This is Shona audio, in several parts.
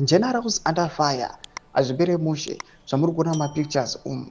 Generals under fire. Hazvipere mushe zvamuri kuona mapictures umu.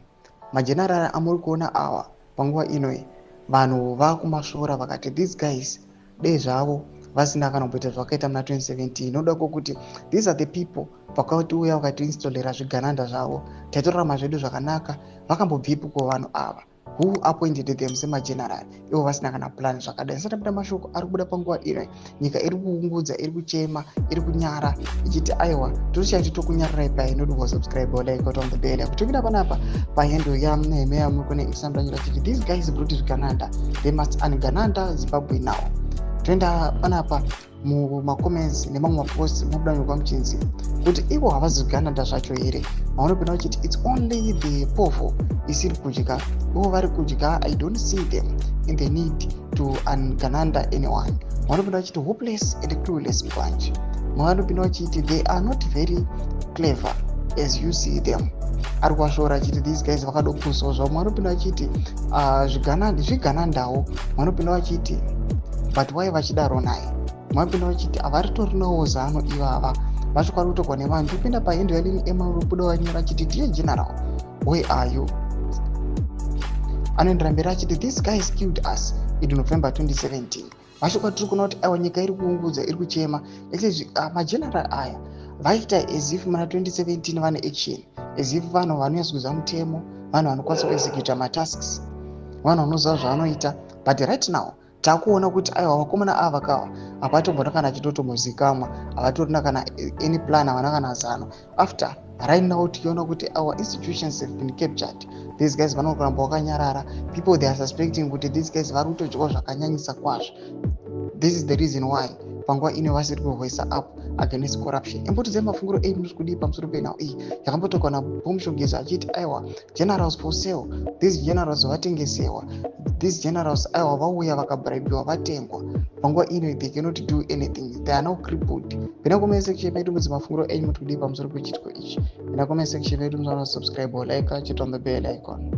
Mageneral amuri kuona awa panguva inoi, vanhu vakumasvora vakati these guys dei zvavo vasina kana kumboita zvavakaita muna 2017, nokuda kwokuti these are the people vakatiuya vakatiinstallera zvigananda zvavo, taitorarama zvedu zvakanaka. Vakambobvipi ko vanhu ava? Who appointed them semageneral ivo vasina kana plan zvakadai? Sati abuda mashoko ari kubuda panguva ino, nyika iri kuungudza, iri kuchema, iri kunyara ichiti aiwa, totichaiti tokunyarirai pai. Nodwa subscribe, like, on the bell. Kutopinda panapa pahandle yaNehemiah muri kune isandanyora chiti, "These guys brought zvigananda, they must ungananda Zimbabwe now." Toenda panapa mumacomments nemamwe mapost, mubuda nyokwa muchinzi kuti ivo havazi zvigananda zvacho here? Maunopinda uchiti, "It's only the povo isiri kudya, ivo vari kudya. I don't see them in the need to ungananda anyone." Maunopinda uchiti, "Hopeless and clueless bunch." Maunopinda uchiti, "They are not very clever as you see them." Ari kuvasvora achiti these guys vakadopusawo zvavo. Maunopinda achiti zviganandawo. Maunopinda vachiti, "But why vachidaro naye?" Maunopinda vachiti, "Havaritorinawo zano ivava, vachokwadi kutogwa nevanhu." Topinda pahandle yaLin Emabuda vanyora achiti, "Dear general, where are you?" Anoendera mberi achiti, "These guys killed us in November 2017." Mashoko atiri kuona kuti aiwa, nyika iri kuungudza, iri kuchema. Mageneral aya vaita as if muna 2017 vane action, as if vanhu vanonyatsokuziva mutemo, vanhu vanokwanisa kuexecuta matasks, vanhu vanoziva zvavanoita. But right now takuona kuti aiwa, vakomana ava kava hapatombona kana chitotombozikamwa, havatorina kana any plan, havana kana zano. After right now tichiona kuti our institutions have been captured, these guys vanokuramba vakanyarara. People, they are suspecting kuti these guys vari kutodyawo zvakanyanyisa kwazvo. This is the reason why panguva ino vasiri kuvoisa up against corruption. Imbotidzai mafungiro ei, munoti kudii pamusoro penhau iyi yakambotokwa naBombshell Geza achiti aiwa, generals for sale, these generals vatengesewa, these generals aiwa, vauya vakabraibiwa, vatengwa. Panguva ino they cannot do anything, they are now crippled. Pina comment section medu mudzi mafungiro enyu, muti kudii pamusoro pechiitiko ichi? Pina comment section medu, musaona subscribe, like, hit on the bell icon.